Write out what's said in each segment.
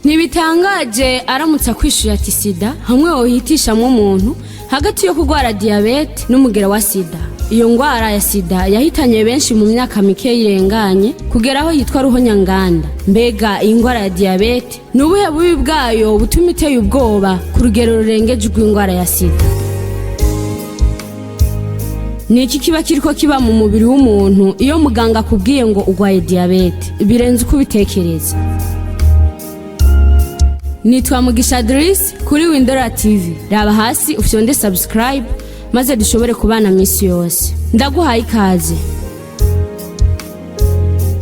Ntibitangaje aramutse akwishuye ati sida, hamwe wohitishamwo umuntu hagati yo kurwara diyabete n'umugera wa sida. Iyo ngwara ya sida yahitanye benshi mu myaka mike yirenganye, kugera aho yitwa ruhonyanganda. Mbega iyi ngwara ya diyabete ni ubuhe bubi bwayo butuma iteye ubwoba ku rugero rurengeje urw'ingwara ya sida? Ni iki kiba kiriko kiba mu mubiri w'umuntu iyo muganga akubwiye ngo urwaye diyabete? Birenze uko ubitekereza. Nitwa Mugisha Dris kuri Windora TV. Raba hasi ufyonde subscribe maze dushobore kubana minsi yose. Ndaguhaye ikaze,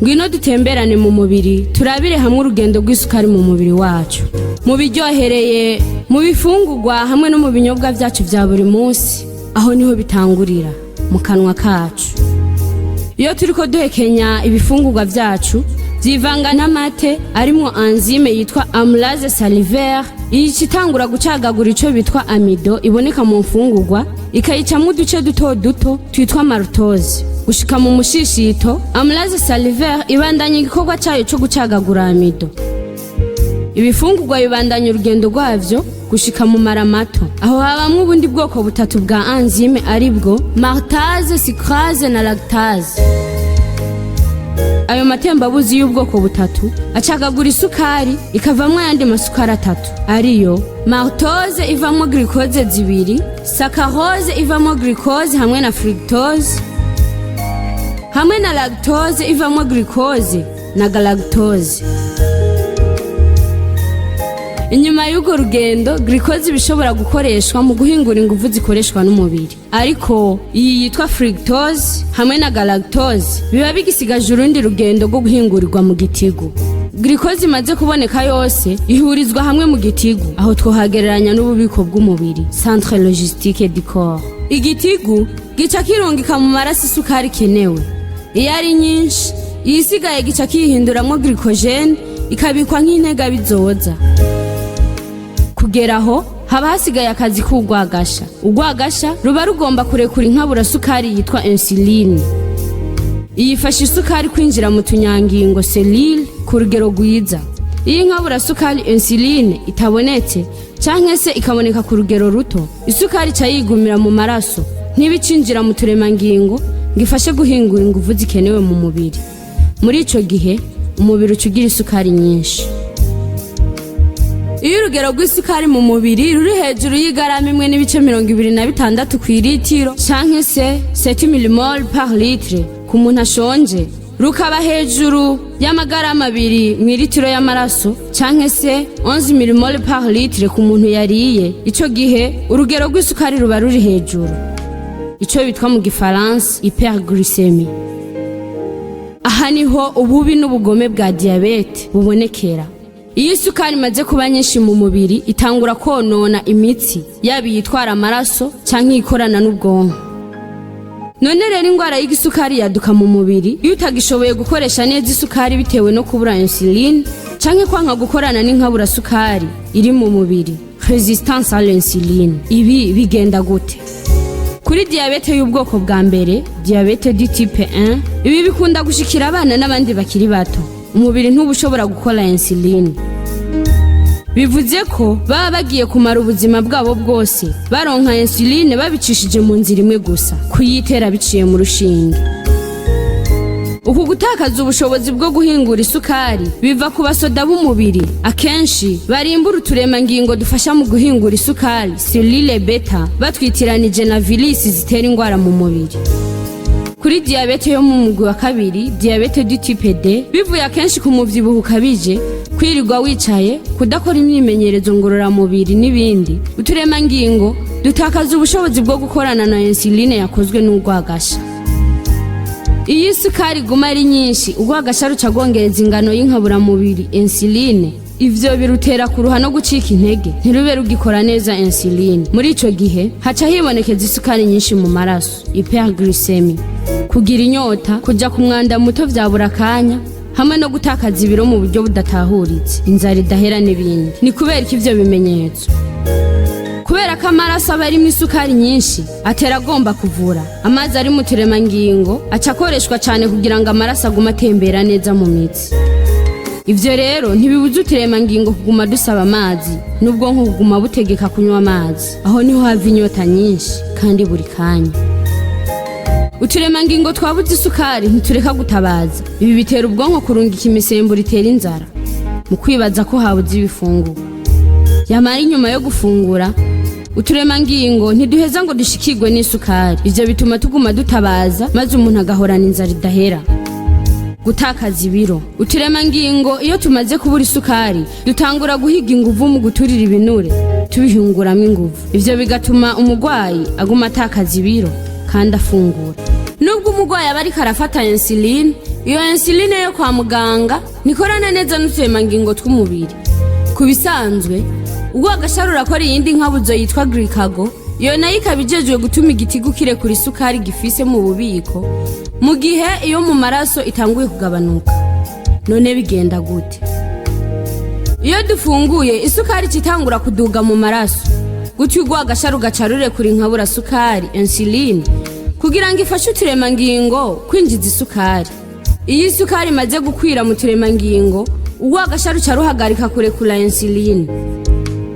ngwino dutemberane mu mubiri, turabire hamwe urugendo rw'isukari mu mubiri wacu, mu biryohereye, mu bifungurwa hamwe no mu binyobwa byacu bya buri munsi. Aho niho bitangurira, mu kanwa kacu. Iyo turiko duhekenya ibifungurwa byacu, byivanga n'amate arimwo enzyme yitwa amylase salivaire. Iyi itangura gucagagura ico bitwa amidon iboneka mu mfungurwa, ikayicamwo uduce duto duto twitwa maltose. Gushika mu mushishito, amylase salivaire ibandanya igikorwa cayo co gucagagura amidon. Ibifungurwa bibandanya urugendo rwavyo gushika mu mara mato. Aho habamwo ubundi bwoko butatu bwa enzyme, aribwo maltase, sucrase na lactase. Ayo matembabuzi y'ubwoko butatu acagagura isukari, ikavamwo ayandi masukari atatu, ariyo maltose ivamwo glucose zibiri, saccharose ivamwo glucose hamwe na fructose, hamwe na lactose ivamwo glucose na galactose. Inyuma y'urwo rugendo, glucose iba ishobora gukoreshwa mu guhingura ingufu zikoreshwa n'umubiri, ariko iyi yitwa fructose hamwe na galactose biba bigisigaje urundi rugendo rwo guhingurirwa mu gitigu. Glucose imaze kuboneka yose ihurizwa hamwe mu gitigu. Aho twohagereranya n'ububiko bw'umubiri, centre logistique du corps. Igitigu gica kirungika mu maraso isukari ikenewe. Iyo ari nyinshi, iyisigaye gica kiyihinduramwo glycogène, ikabikwa nk'integabizoza. Kugera aho haba hasigaye akazi k'urwagasha. Urwagasha ruba rugomba kurekura inkaburasukari yitwa insuline. Iyi ifasha isukari kwinjira mu tunyangingo, cellule, ku rugero rwiza. Iyo inkaburasukari insuline itabonetse canke se ikaboneka ku rugero ruto, isukari ica yigumira mu maraso, ntibicinjira mu turemangingo ngo ifashe guhingura ingufu zikenewe mu mubiri. Muri ico gihe umubiri uca ugira isukari nyinshi. Iyo urugero rw'isukari mu mubiri ruri hejuru y'igarama 1.26 ku iritiro, canke se 7 millimole par litre ku muntu ashonje, rukaba hejuru y'amagarama 2 mu iritiro y'amaraso, canke se 11 millimole par litre ku muntu yariye, ico gihe urugero rw'isukari ruba ruri hejuru, ico bitwa mu gifaransa hyperglycémie. Aha niho ububi n'ubugome bwa diyabete bubonekera. Iyo isukari imaze kuba nyinshi mu mubiri, itangura konona imitsi, yaba iyitwara amaraso canke iyikorana n'ubwonko. None rero indwara y'igisukari yaduka mu mubiri iyo utagishoboye gukoresha neza isukari bitewe no kubura insuline canke kwanka gukorana n'inkaburasukari iri mu mubiri, résistance à l'insuline. Ibi bigenda gute kuri diyabete y'ubwoko bwa mbere, diabète du type 1? Ibi bikunda gushikira abana n'abandi bakiri bato. Umubiri ntuba ushobora gukora insuline, bivuze ko baba bagiye kumara ubuzima bwabo bwose baronka insuline babicishije mu nzira imwe gusa, kuyitera biciye mu rushinge. Uku gutakaza ubushobozi bwo guhingura isukari biva ku basoda b'umubiri, akenshi barimbura uturemangingo dufasha mu guhingura isukari, cellule bêta, batwitiranije na virisi zitera indwara mu mubiri. Kuri diyabete yo mu mugwi wa kabiri, diabète du type 2, bivuye akenshi ku muvyibuho ukabije, kwirirwa wicaye, kudakora imyimenyerezo ngororamubiri n'ibindi, uturemangingo dutakaza ubushobozi bwo gukorana na insuline yakozwe n'urwagasha. Iyo isukari iguma ari nyinshi, urwagasha ruca rwongereza ingano y'inkaburamubiri insuline. Ivyo birutera kuruha no gucika intege, ntirube rugikora neza insuline. Muri ico gihe haca hibonekeza isukari nyinshi mu maraso, hyperglycémie, kugira inyota, kuja ku mwanda muto vya buri akanya, hamwe no gutakaza ibiro mu buryo budatahuritse, inzara idahera n'ibindi. Ni kubera ko ivyo bimenyetso, kubera ko amaraso aba arimo isukari nyinshi, atera agomba kuvura. Amazi ari mu turemangingo aca akoreshwa cyane kugira ngo amaraso agume atembera neza mu mitsi. Ivyo rero ntibibuza uturemangingo kuguma dusaba amazi n'ubwonko kuguma butegeka kunywa amazi. Aho niho hava inyota nyinshi kandi buri kanya. Uturemangingo twabuze isukari ntitureka gutabaza. Ibi bitera ubwonko kurungika imisemburo itera inzara mu kwibaza ko habuze ibifungurwa. Yamara inyuma yo gufungura, uturemangingo ntiduheza ngo dushikirwe n'isukari. Ivyo bituma tuguma dutabaza, maze umuntu agahorana inzara idahera. Gutakaza ibiro. Uturemangingo iyo tumaze kubura isukari dutangura guhiga inguvu mu guturira ibinure, tubihinguramo inguvu. Ivyo bigatuma umurwayi aguma atakaza ibiro kandi afungura. Nubwo umurwayi aba ariko arafata insuline, iyo insuline yo kwa muganga ntikorana neza n'uturemangingo tw'umubiri. Ku bisanzwe, urwagasha rurakora iyindi nkabuzo yitwa glucagon. Iyo nayo ikaba ijejwe gutuma igitigu kirekura isukari gifise mu bubiko mu gihe iyo mu maraso itanguye kugabanuka. None bigenda gute? Iyo dufunguye, isukari ica itangura kuduga mu maraso, gutyo urwagasha rugaca rurekura inkaburasukari insuline kugira ngo ifashe uturemangingo kwinjiza isukari. Iyo isukari imaze gukwira mu turemangingo, urwagasha ruca ruhagarika kurekura insuline.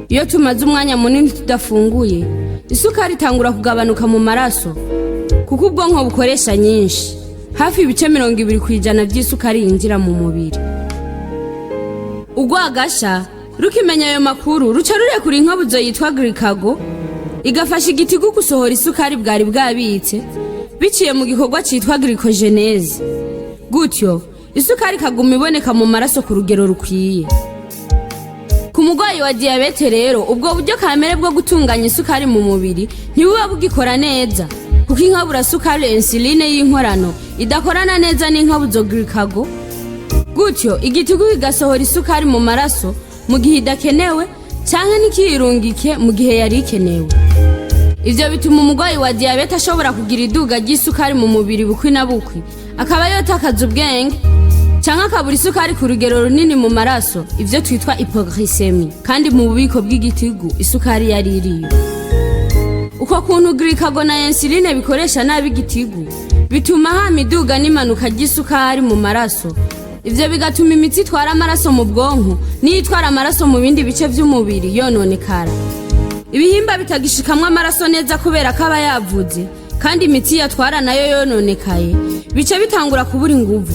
Iyo tumaze umwanya munini tudafunguye, isukari itangura kugabanuka mu maraso kuko ubwonko bukoresha nyinshi, hafi ibice 20% by'isukari yinjira mu mubiri. Urwagasha rukimenya ayo makuru, ruca rurekura inkabuzo yitwa glucagon, igafasha igitigu gusohora isukari bwari bwabitse biciye mu gikorwa cyitwa glycogenèse. Gutyo isukari ikaguma iboneka mu maraso ku rugero rukwiye. Ku murwayi wa diyabete rero, ubwo buryo kamere bwo gutunganya isukari mu mubiri ntibuba bugikora neza, kuko inkaburasukari insuline y'inkorano idakorana neza n'inkabuzo glucagon. Gutyo igitigu kigasohora isukari mu maraso mu gihe idakenewe canke ntikiyirungike mu gihe yari ikenewe. Ivyo bituma umurwayi wa diyabete ashobora kugira iduga ry'isukari mu mubiri bukwi na bukwi, akaba yotakaza ubwenge canke akabura isukari ku rugero runini mu maraso, ivyo twitwa hypoglycémie, kandi mu bubiko bw'igitigu isukari yari iriyo. Uko kuntu glucagon na insuline bikoresha nabi igitigu bituma hama iduga n'imanuka ry'isukari mu maraso. Ivyo bigatuma imitsi itwara amaraso mu bwonko n'iyitwara amaraso mu bindi bice vy'umubiri yononekara. Ibihimba bitagishikamwo amaraso neza kubera ko aba yavuze, kandi imitsi yatwara nayo yononekaye, bica bitangura kubura inguvu.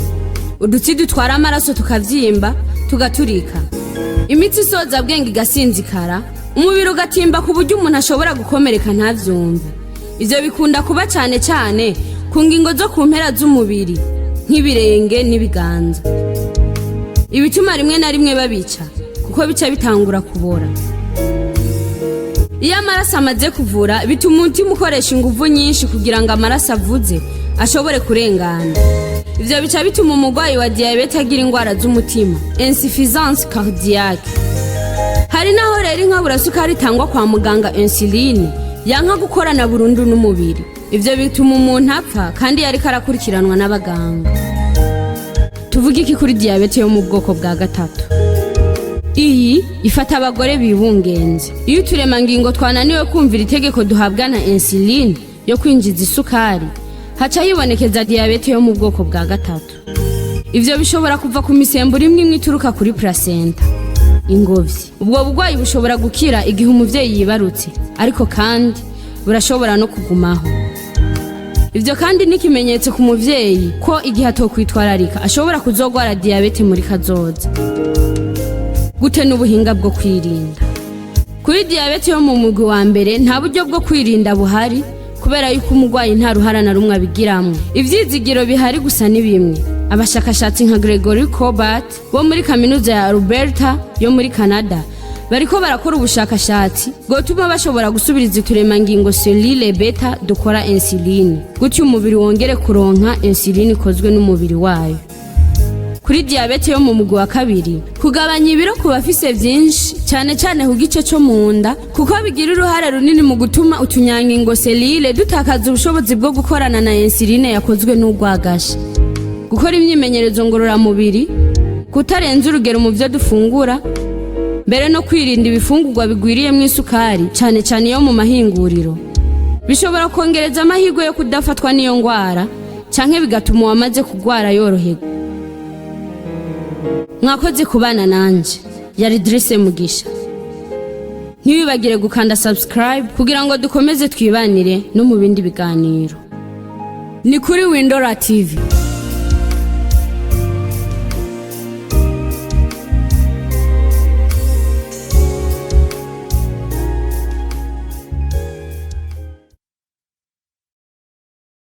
Udutsi dutwara amaraso tukavyimba, tugaturika, imitsi isoza bwenge igasinzikara, umubiri ugatimba ku buryo umuntu ashobora gukomereka ntavyumve. Ivyo bikunda kuba cane cane ku ngingo zo ku mpera z'umubiri nk'ibirenge n'ibiganza, ibituma rimwe na rimwe babica kuko bica bitangura kubora. Iyo amaraso amaze kuvura, bituma umutima ukoresha inguvu nyinshi kugira ngo amaraso avuze ashobore kurengana. Ivyo bica bituma umurwayi wa diyabete agira indwara z'umutima, insuffisance cardiaque. Hari naho rero inkaburasukari itangwa kwa muganga insuline yanka gukorana burundu n'umubiri. Ivyo bituma umuntu apfa kandi yariko arakurikiranwa n'abaganga. Tuvuge iki kuri diyabete yo mu bwoko bwa gatatu? Iyi ifata abagore bibungenze. Iyo uturemangingo twananiwe kumvira itegeko duhabwa na insuline yo kwinjiza isukari, haca hibonekeza diyabete yo mu bwoko bwa gatatu. Ivyo bishobora kuva ku misemburo imwe imwe ituruka kuri placenta, ingobyi. Ubwo burwayi bushobora gukira igihe umuvyeyi yibarutse, ariko kandi burashobora no kugumaho. Ivyo kandi ni ikimenyetso ku muvyeyi ko igihe atokwitwararika ashobora kuzogwara diyabete muri kazoza. Gute n'ubuhinga bwo kwirinda? Kuri diyabete yo mu mugwi wa mbere, nta buryo bwo kwirinda buhari kubera yuko umurwayi nta ruhara na rumwe abigiramwo. Ivyizigiro bihari gusa ni bimwe. Abashakashatsi nka Gregory Korbat bo muri kaminuza ya Alberta yo muri Canada bariko barakora ubushakashatsi bwotuma bashobora gusubiriza uturemangingo cellules bêta dukora insuline, gutyo umubiri wongere kuronka insuline ikozwe n'umubiri wayo. Kuri diyabete yo mu mugwi wa kabiri, kugabanya ibiro ku bafise vyinshi, cyane cyane ku gice co mu nda, kuko bigira uruhare runini mu gutuma utunyangingo cellules dutakaza ubushobozi bwo gukorana na insuline yakozwe n'urwagasha. Gukora imyimenyerezo ngororamubiri, kutarenza urugero mu byo dufungura, mbere no kwirinda ibifungurwa bigwiriyemo isukari, cyane cyane iyo mu mahinguriro, bishobora kongereza amahirwe yo kudafatwa n'iyo ndwara canke bigatuma uwamaze kugwara yoroherwa. Mwakoze kubana nanje, yari Drise Mugisha. Ntiwibagire gukanda subscribe kugira ngo dukomeze twibanire no mu bindi biganiro. Ni kuri Windora TV.